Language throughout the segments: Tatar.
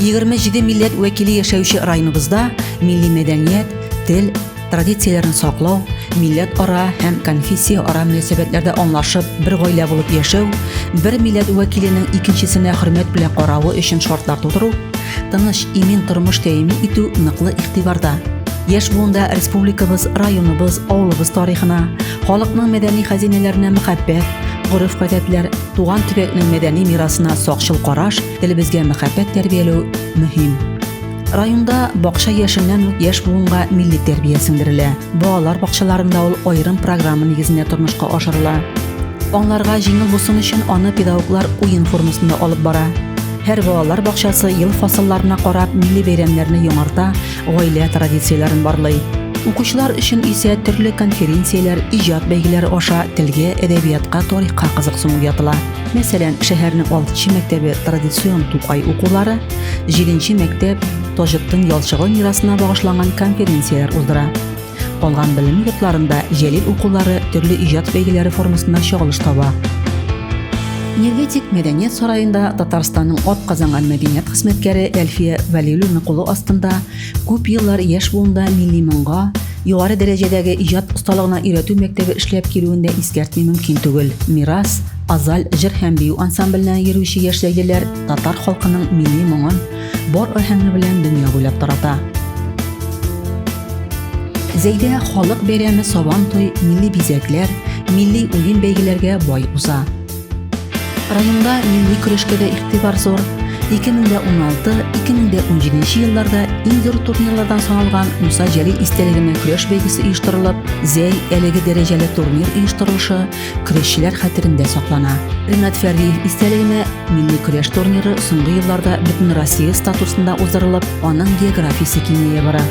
27 милләт вәкиле яшәүче районыбызда милли мәдәният, тел, традицияләрен саклау, милләт-ара һәм конфессия-ара мөнәсәбәтләрдә аңлашып, бер гаилә булып яшәү, бер милләт вәкиленең икенчесенә хөрмәт белән каравы өчен шартлар тудыру, тыныч, имин тормыш тәэмин итү ныклы игътибарда. Яшь буында республикабыз, районыбыз, авылыбыз тарихына, халыкның мәдәни хәзинәләренә мәхәббәт, гореф-гадәтләр, туган төбәкнең мәдәни мирасына сакчыл караш, телебезгә мәхәббәт тәрбияләү мөһим. Районда бакча яшеннән үк яшь буынга милли тәрбия сеңдерелә. Балалар бакчаларында ул аерым программа нигезендә тормышка ашырыла. Аңларга җиңел булсын өчен аны педагоглар уен формасында алып бара. Һәр балалар бакчасы ел фасылларына карап милли бәйрәмнәрне яңарта, гаилә традицияләрен барлый. Укучылар өчен исә төрле конференцияләр, иҗат бәйгеләре аша телгә, әдәбиятка, тарихка кызыксыну уятыла. Мәсәлән, шәһәрнең 6 мәктәбе традицион Тукай укулары, 7 мәктәп Таҗетдин Ялчыгол мирасына багышланган конференцияләр уздыра. Калган белем йортларында Җәлил укулары төрле иҗат бәйгеләре формасында чагылыш таба. Энергетик мәдәният сараенда Татарстанның атказанган мәдәният хезмәткәре Әлфия Вәлиуллина кулы астында күп еллар яшь буында милли моңга, югары дәрәҗәдәге иҗат осталыгына өйрәтү мәктәбе эшләп килүен дә искәртми мөмкин түгел. Мирас, Азаль җыр һәм бию ансамбленә йөрүче яшь зәйлеләр татар халкының милли моңын бар аһәңе белән дөнья буйлап тарата. Зәйдә халык бәйрәме Сабан туй милли бизәкләр, милли уен бәйгеләргә бай уза. Районда милли көрәшкә дә игътибар зур. 2016-2017 елларда иң зур турнирлардан саналган Муса Җәлил истәлегенә көрәш бәйгесе оештырылып, Зәй әлеге дәрәҗәле турнир оештырылышы көрәшчеләр хәтерендә саклана. Ринат Фәрдиев истәлегенә милли көрәш турниры соңгы елларда Бөтенроссия статусында уздырылып, аның географиясе киңәя бара.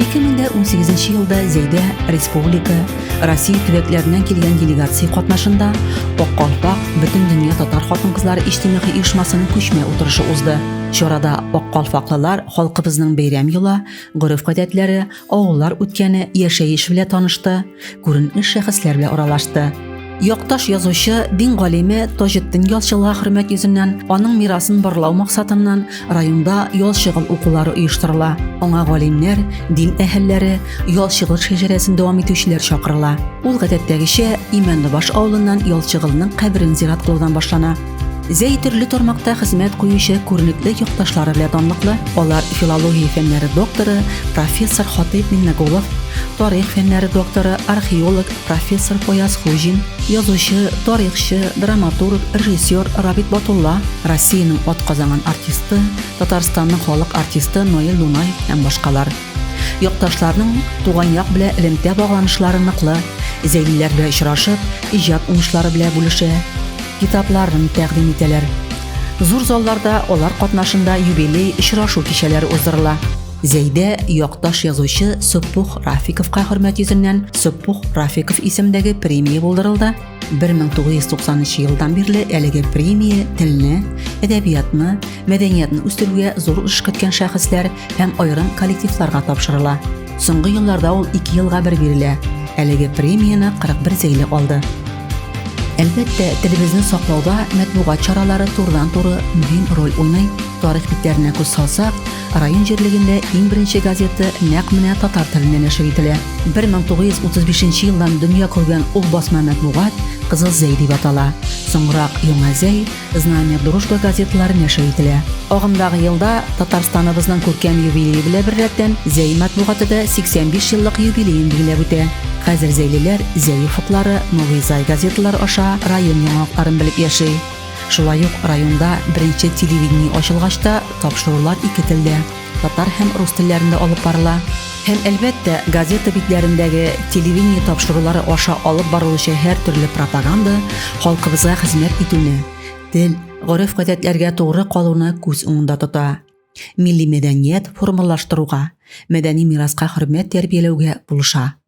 2018 елда Зәйдә республика, Россия төбәкләреннән килгән делегация катнашында Ак калфак Бөтендөнья татар хатын-кызлары иҗтимагый оешмасының күчмә утырышы узды. Чарада ак калфаклылар халкыбызның бәйрәм йола, гореф-гадәтләре, авыллар үткәне, яшәеш белән танышты, күренекле шәхесләр белән аралашты. Якташ язучы, дин галиме Таҗетдин Ялчылга хөрмәт йөзеннән, аның мирасын барлау максатыннан районда Ялчыгыл укулары оештырыла. Аңа галимнәр, дин әһелләре, Ялчыгыл шәҗәрәсен дәвам итүчеләр чакырыла. Ул гадәттәгечә Имәнлебаш авылыннан Ялчыгылның каберен зират кылудан башлана. Зәй төрле тармакта хезмәт куючы күренекле якташлары белән данлыклы. Алар филология фәннәре докторы, профессор Хатыйп Миннеголов, тарих фәннәре докторы, археолог, профессор Фаяз Хуҗин, язучы, тарихчы, драматург, режиссер Рабит Батулла, Россиянең атказанган артисты, Татарстанның халык артисты Наил Дунаев һәм башкалар. Якташларның туган як белән элемтә багланышлары ныклы, зәйлеләр белән очрашып, иҗат уңышлары белән бүлешә, китапларын тәкъдим итәләр. Зур залларда алар катнашында юбилей очрашу кичәләре уздырыла. Зәйдә якташ язучы Сөппух Рафиковка хөрмәт йөзеннән Сөппух Рафиков исемендәге премия булдырылды. 1990 елдан бирле әлеге премия телне, әдәбиятны, мәдәниятны үстерүгә зур өлеш керткән шәхесләр һәм аерым коллективларга тапшырыла. Соңгы елларда ул 2 елга бер бирелә. Әлеге премияне 41 зәйле алды. Әлбәттә, телебезне саклауда матбугат чаралары турыдан-туры мөһим роль уйный. Тарих битләренә күз салсак, район җирлегендә иң беренче газета нәкъ менә татар телендә нәшер ителә. 1935 елдан дөнья күргән ул басма матбугат Кызыл Зәй дип атала. Соңрак Яңа Зәй, Знамя, Дружба газеталары нәшер ителә. Агымдагы елда Татарстаныбызның күркәм юбилее белән беррәттән Зәй матбугаты да 85 еллык юбилеен билгеләп үтә. Хәзер зәйлеләр Зәй офыклары, Новый Зай газеталары аша район яңалыкларын белеп яши. Шулай ук районда беренче телевидение ачылгач та тапшырулар ике телдә, татар һәм рус телләрендә алып барыла. Һәм, әлбәттә, газета битләрендәге телевидение тапшырулары аша алып барылучы һәртөрле пропаганда халкыбызга хезмәт итүне, тел, гореф-гадәтләргә тугры калуны күз уңында тота, милли мәдәният формалаштыруга, мәдәни мираска хөрмәт тәрбияләүгә булыша.